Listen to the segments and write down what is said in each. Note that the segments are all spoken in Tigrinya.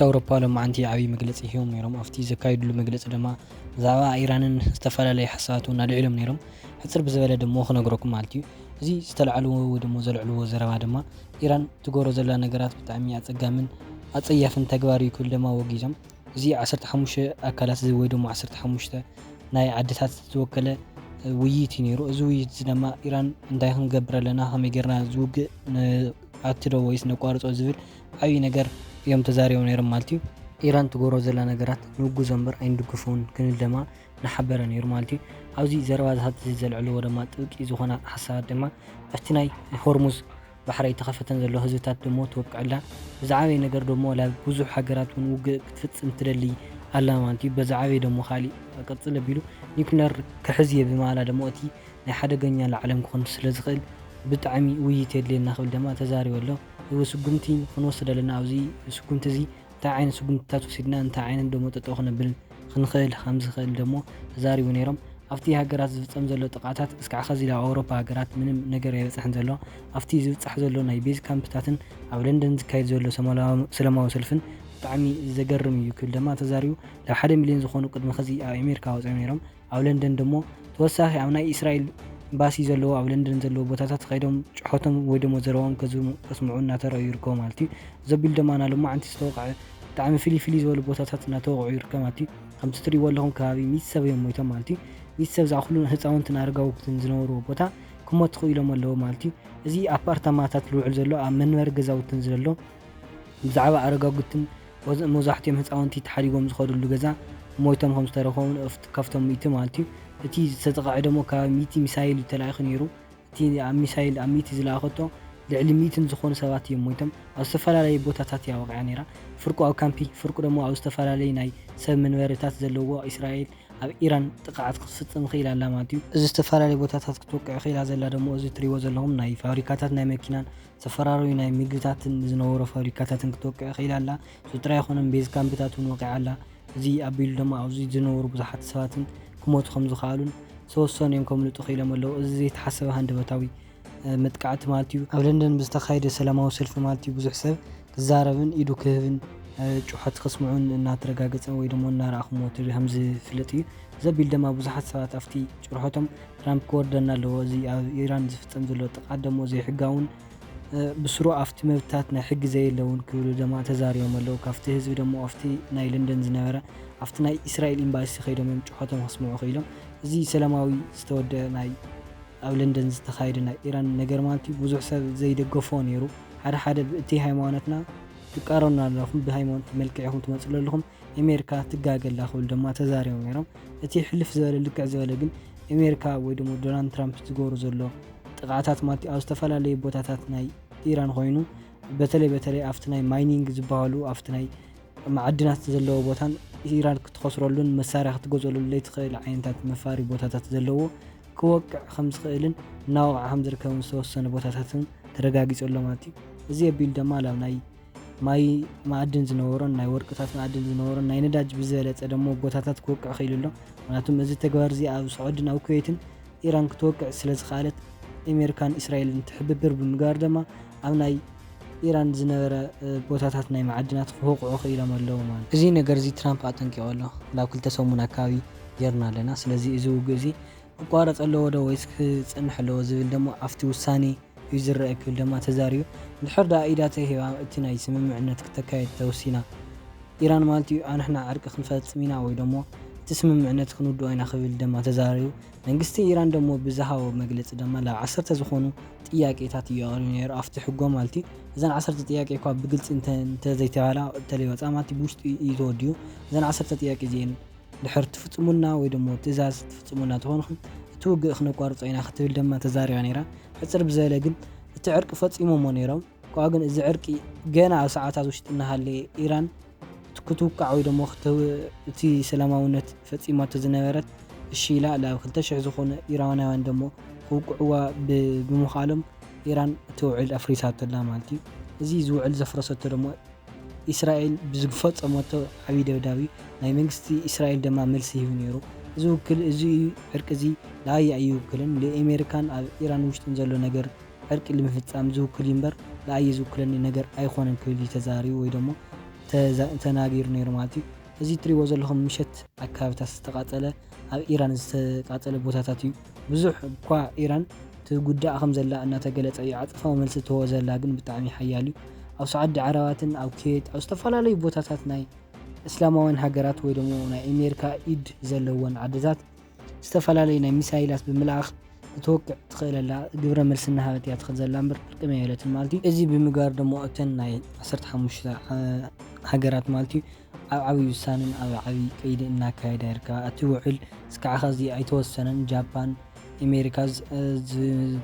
ኣውሮፓ ሎማዓንቲ ዓብዪ መግለፂ ሂቦም ነይሮም። ኣብቲ ዘካየድሉ መግለፂ ድማ ብዛዕባ ኢራንን ዝተፈላለዩ ሓሳባት እውን ኣልዒሎም ነይሮም። ሕፅር ብዝበለ ደሞ ክነግረኩም ማለት እዩ። እዚ ዝተልዓልዎ ወይ ደሞ ዘልዕልዎ ዘረባ ድማ ኢራን ትገብሮ ዘላ ነገራት ብጣዕሚ ኣፀጋምን ኣፀያፍን ተግባር እዩ ክብል ድማ ወጊዞም። እዚ ዓሰርተ ሓሙሽተ ኣካላት እዚ ወይ ደሞ ዓሰርተ ሓሙሽተ ናይ ዓድታት ዝተወከለ ውይይት እዩ ነይሩ። እዚ ውይይት እዚ ድማ ኢራን እንታይ ክንገብር ኣለና፣ ከመይ ጌርና ዝውግእ ንኣትዶ ወይስ ነቋርጾ ዝብል ዓብዪ ነገር እዮም ተዛሪቦም ነይሮም ማለት እዩ። ኢራን ትገብሮ ዘላ ነገራት ንውግዞ እምበር ኣይንድግፎን ክንብል ድማ ንሓበረ ነይሩ ማለት እዩ። ኣብዚ ዘረባታት እዚ ዘልዕልዎ ድማ ጥብቂ ዝኾና ሓሳባት ድማ ኣብቲ ናይ ሆርሙዝ ባሕሪ ኣይተኸፈተን ዘሎ ህዝብታት ደሞ ትወቅዕ ኣላ። ብዛዕበይ ነገር ደሞ ላብ ብዙሕ ሃገራት እውን ውግእ ክትፍጽም ትደሊ ኣላ ማለት እዩ። በዛዕበይ ደሞ ካሊእ ቅጽል ኣቢሉ ኒኩለር ክሕዝ እየ ብምባላ ደሞ እቲ ናይ ሓደገኛ ለዓለም ክኾን ስለ ዝኽእል ብጣዕሚ ውይይት የድልየና ክብል ደማ ተዛሪቡ ኣሎ። እው ስጉምቲ ክንወስድ ኣለና። ኣብዚ ስጉምቲ እዚ እንታይ ዓይነት ስጉምትታት ወሲድና እንታይ ዓይነት ደሞ ጠጠው ክነብል ክንኽእል ከም ዝኽእል ደሞ ተዛሪቡ ነይሮም። ኣብቲ ሃገራት ዝፍጸም ዘሎ ጥቃታት እስካዕ ኸዚ ኣብ ኣውሮፓ ሃገራት ምንም ነገር ኣይበጽሕን ዘሎ። ኣብቲ ዝብጻሕ ዘሎ ናይ ቤዝ ካምፕታትን ኣብ ለንደን ዝካየድ ዘሎ ሰላማዊ ሰልፍን ብጣዕሚ ዘገርም እዩ ክብል ደማ ተዛሪቡ። ላብ ሓደ ሚልዮን ዝኾኑ ቅድሚ ኸዚ ኣብ ኣሜሪካ ወጺኦም ነይሮም። ኣብ ለንደን ደሞ ተወሳኺ ኣብ ናይ እስራኤል ኤምባሲ ዘለዎ ኣብ ለንደን ዘለዎ ቦታታት ኸይዶም ጭሖቶም ወይ ደሞ ዘረባኦም ከስምዑ እናተረኣዩ ይርከቡ ማለት እዩ። ዘቢሉ ደማ ና ሎማዓንቲ ዝተወቕዐ ብጣዕሚ ፍልይ ፍልይ ዝበሉ ቦታታት እናተወቕዑ ይርከብ ማለት እዩ። ከምቲ ትሪእዎ ኣለኹም ከባቢ ሚት ሰብ እዮም ሞይቶም ማለት እዩ። ሚት ሰብ ዝኣኽሉ ህፃውንትን ኣረጋውትን ዝነበርዎ ቦታ ክሞት ክኢሎም ኣለዎ ማለት እዩ። እዚ ኣፓርታማታት ዝውዕል ዘሎ ኣብ መንበሪ ገዛውትን ዘሎ ብዛዕባ ኣረጋጉትን መብዛሕትኦም ህፃውንቲ ተሓዲጎም ዝኸድሉ ገዛ ሞይቶም ከም ዝተረኸቡ ካብቶም ሚእቲ ማለት እዩ። እቲ ዝተጠቕዐ ደሞ ከባቢ ሚእቲ ሚሳይል እዩ ተላኢኹ ነይሩ። እቲ ኣብ ሚሳይል ኣብ ሚእቲ ዝለኣኸቶ ልዕሊ ሚእትን ዝኾኑ ሰባት እዮም ሞይቶም። ኣብ ዝተፈላለዩ ቦታታት እያ ወቂዓ ነይራ። ፍርቁ ኣብ ካምፒ፣ ፍርቁ ደሞ ኣብ ዝተፈላለዩ ናይ ሰብ መንበሪታት ዘለዎ እስራኤል ኣብ ኢራን ጥቕዓት ክትፍጽም ኽኢላ ኣላ ማለት እዩ። እዚ ዝተፈላለዩ ቦታታት ክትወቅዕ ኽኢላ ዘላ ደሞ እዚ ትሪእዎ ዘለኹም ናይ ፋብሪካታት ናይ መኪናን ዝተፈላለዩ ናይ ምግብታትን ዝነበሮ ፋብሪካታትን ክትወቅዕ ኽኢላ ኣላ። እዚ ጥራይ ኣይኮነን፣ ቤዝ ካምፕታት እውን ወቂዓ ኣላ። እዚ ኣቢሉ ድማ ኣብዚ ዝነበሩ ብዙሓት ሰባትን ክሞቱ ከም ዝኸኣሉን ዝተወሰኑ እዮም ከምልጡ ኽኢሎም ኣለዉ። እዚ ዘይተሓሰበ ሃንደበታዊ መጥቃዕቲ ማለት እዩ። ኣብ ለንደን ብዝተኻየደ ሰላማዊ ሰልፊ ማለት እዩ ብዙሕ ሰብ ክዛረብን ኢዱ ክህብን ጩኸት ከስምዑን እናተረጋገጸ ወይ ደሞ እናረኣኹምዎ ከም ዝፍለጥ እዩ። ዘቢል ድማ ብዙሓት ሰባት ኣብቲ ጭርሖቶም ትራምፕ ክወርደና ኣለዎ፣ እዚ ኣብ ኢራን ዝፍጸም ዘሎ ጥቃት ደሞ ዘይሕጋውን ብስሩ ኣብቲ መብታት ናይ ሕጊ ዘየለውን ክብሉ ደማ ተዛሪቦም ኣለዉ። ካብቲ ህዝቢ ደሞ ኣብቲ ናይ ለንደን ዝነበረ ኣብቲ ናይ እስራኤል ኤምባሲ ከይዶም እዮም ጭሖቶም ከስምዑ ክኢሎም። እዚ ሰላማዊ ዝተወደአ ናይ ኣብ ለንደን ዝተኻየደ ናይ ኢራን ነገር ማለት እዩ ብዙሕ ሰብ ዘይደገፎ ነይሩ። ሓደ ሓደ ብእቲ ሃይማኖትና ትቃረኑ ኣለኹም፣ ብሃይማኖት መልክዕ ኢኹም ትመፁ ዘለኹም፣ ኣሜሪካ ትጋገ ኣላ ክብል ድማ ተዛሪቦም ነይሮም። እቲ ሕልፍ ዝበለ ልክዕ ዝበለ ግን ኣሜሪካ ወይ ድማ ዶናልድ ትራምፕ ዝገብሮ ዘሎ ጥቕዓታት ማለት እዩ ኣብ ዝተፈላለዩ ቦታታት ናይ ኢራን ኮይኑ በተለይ በተለይ ኣብቲ ናይ ማይኒንግ ዝበሃሉ ኣብቲ ናይ መዓድናት ዘለዎ ቦታን ኢራን ክትኸስረሉን መሳርያ ክትገዝኣሉን ዘይትኽእል ዓይነታት መፋሪ ቦታታት ዘለዎ ክወቅዕ ከም ዝኽእልን እናወቕዐ ከም ዝርከብን ዝተወሰነ ቦታታትን ተረጋጊጹ ኣሎ ማለት እዩ። እዚ ኣቢሉ ድማ ናብ ናይ ማይ መኣድን ዝነበሮን ናይ ወርቅታት መኣድን ዝነበሮን ናይ ነዳጅ ብዝበለጸ ደሞ ቦታታት ክወቅዕ ክኢሉ ኣሎ። ምክንያቱም እዚ ተግባር እዚ ኣብ ስዑድን ኣብ ኩዌትን ኢራን ክትወቅዕ ስለ ዝኸኣለት ኣሜሪካን እስራኤልን ትሕብብር ብምግባር ድማ ኣብ ናይ ኢራን ዝነበረ ቦታታት ናይ መዓድናት ክወቕዑ ክኢሎም ኣለዉ ማለት እዩ። እዚ ነገር እዚ ትራምፕ ኣጠንቂቑ ኣሎ። ናብ ክልተ ሰሙን ኣካባቢ ጌርና ኣለና። ስለዚ እዚ ውግእ እዚ ክቋረጽ ኣለዎ ዶ ወይስ ክጸንሕ ኣለዎ ዝብል ደሞ ኣብቲ ውሳኔ እዩ ዝረአ ክብል ደማ ተዛሪቡ። እንድሕር ደኣ ኢዳ ተሂባ እቲ ናይ ስምምዕነት ክተካየድ ተወሲና ኢራን ማለት እዩ ኣንሕና ዕርቂ ክንፈጽም ኢና ወይ ደሞ እቲ ስምምዕነት ክንውድኦ ኢና ክብል ደማ ተዛሪቡ። መንግስቲ ኢራን ደሞ ብዝሃቦ መግለጺ ደማ ላብ ዓሰርተ ዝኾኑ ጥያቄታት እዩ ኣቕሪቡ ነይሩ ኣብቲ ሕጎ ማለት እዩ። እዘን ዓሰርተ ጥያቄ እኳ ብግልጺ እንተ እንተ ዘይተባህላ እንተለይወጻ ማለት እዩ ብውሽጢ እዩ ተወዲኡ። እዘን ዓሰርተ ጥያቄ እዚኤን ድሕር ትፍጽሙልና ወይ ደሞ ትእዛዝ ትፍጽሙልና ተኾንኹም እቲ ውግእ ክነቋርጾ ኢና ክትብል ደማ ተዛሪባ ነይራ። ሕጽር ብዝበለ ግን እቲ ዕርቂ ፈጺሞሞ ነይሮም። እኳ ግን እዚ ዕርቂ ገና ኣብ ሰዓታት ውሽጢ እናሃለየ ኢራን ክትውቃዕ ወይ ደሞ እቲ ሰላማውነት ፈጺማቶ ዝነበረት እሺ ኢላ ላብ ክልተ ሽሕ ዝኾኑ ኢራናውያን ደሞ ክውቅዕዋ ብምኻሎም ኢራን እቲ ውዕል ኣፍሪሳቶ ኣላ ማለት እዩ። እዚ ዝውዕል ዘፍረሰቶ ደሞ ኢስራኤል ብዝፈጸመቶ ዓብዪ ደብዳብ እዩ። ናይ መንግስቲ ኢስራኤል ደማ መልሲ ሂቡ ነይሩ። እዚ ውክል እዚ እዩ ዕርቂ እዚ ለኣየ ኣይውክልን፣ ለኤሜሪካን ኣብ ኢራን ውሽጥን ዘሎ ነገር ዕርቂ ልምፍጻም ዝውክል እዩ እምበር ለኣየ ዝውክለኒ ነገር ኣይኾነን ክብል እዩ ተዛሪቡ ወይ ደሞ ተዛ- ተናጊሩ ነይሩ ማለት እዩ። እዚ እትሪእዎ ዘለኹም ምሸት ኣካባቢታት ዝተቃጸለ ኣብ ኢራን ዝተቃጸለ ቦታታት እዩ። ብዙሕ እኳ ኢራን ትጉዳእ ከም ዘላ እናተገለጸ እዩ፣ ዓጸፋዊ መልሲ ትህቦ ዘላ ግን ብጣዕሚ ሓያል እዩ። ኣብ ሳዑዲ ዓረባትን ኣብ ኩዌት ኣብ ዝተፈላለዩ ቦታታት ናይ እስላማውያን ሃገራት ወይ ደሞ ናይ ኣሜሪካ ኢድ ዘለወን ዓድታት ዝተፈላለዩ ናይ ሚሳይላት ብምልኣኽ ክትወቅዕ ትኽእለላ ግብረ መልሲ እናሃበት እያ ትኽእል ዘላ እምበር ቅልቅም የለትን ማለት እዩ። እዚ ብምግባር ደሞ እተን ናይ ዓሰርተ ሓሙሽተ ሃገራት ማለት እዩ ኣብ ዓብዪ ውሳንን ኣብ ዓብዪ ቀይዲ እናካየዳ ይርከባ። እቲ ውዕል እስካዕ ኸዚ ኣይተወሰነን። ጃፓን ኣሜሪካ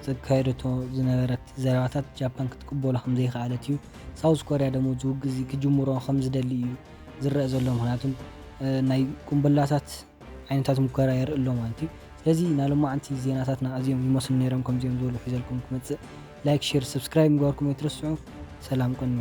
ዘካየደቶ ዝነበረት ዘረባታት ጃፓን ክትቅበሎ ከም ዘይከኣለት እዩ። ሳውዝ ኮርያ ደሞ እዚ ውግእ እዚ ክጅምሮ ከም ዝደሊ እዩ ዝረአ ዘሎ። ምክንያቱም ናይ ቁምብላታት ዓይነታት ሙከራ የርኢ ኣሎ ማለት እዩ። ስለዚ ናይ ሎማዓንቲ ዜናታትና እዚኦም ይመስሉ ነይሮም። ከምዚኦም ዝበሉ ሒዘልኩም ክመፅእ ላይክ፣ ሼር፣ ሰብስክራይብ ምግባርኩም ኣይትረስዑ። ሰላም ቀኑ።